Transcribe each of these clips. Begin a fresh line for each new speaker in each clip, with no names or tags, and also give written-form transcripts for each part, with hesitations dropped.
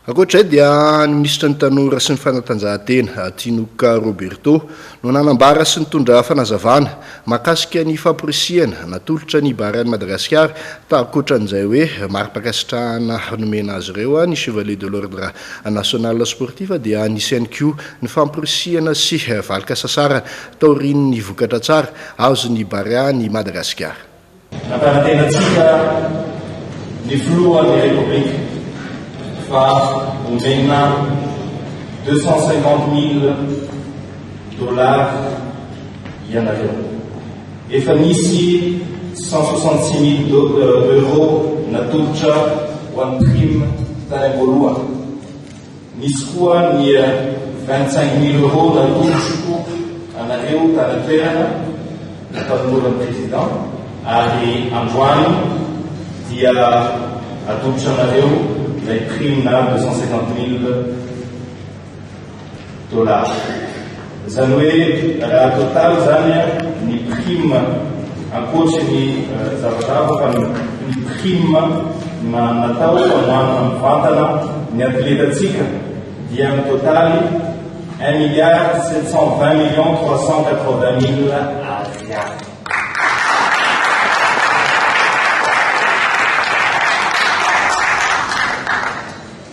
Ankoatra izay dia ny minisitry ny Tanora sy ny fanatanjahantena, Tinoka Roberto, no nanambara sy nitondra fanazavana mahakasika ny famporisihana natolotra ny Barean'i Madagasikara ankoatran'izay hoe mari-pankasitrahana nomena azy ireo ny Chevalier de l'Ordre National Sportif dia nisy ihany koa ny famporisihana sy valin-kasasarana taorian'ny vokatra tsara azon'ny Barean'i Madagasikara.
Nampanantena antsika ny filohan'ny Repoblika fa omena 250 000 dollars ianareo. Efa nisy 166 000 euros natolotra ho an'ny prime tany am-boalohany. Nisy koa ny 25 000 euros natolotroko anareo tany an-toerana nampanoloran'ny président ary androany dia atolotra anareo ilay prime na 250 000 dollars. Izany hoe raha total izany ny prime ankoatry ny zavatra hafa fa ny prime na natao hanohanana mivantana ny atletantsika dia ny totaly 1 milliard 720 millions 380 mille ariary.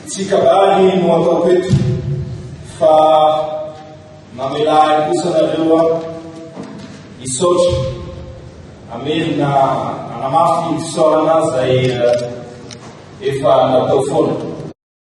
Tsy kabary no ataoko eto fa mamelà ahy kosa nareo aho hisaotra, hamerina hanamafy ny fisaorana izay efa natao foana.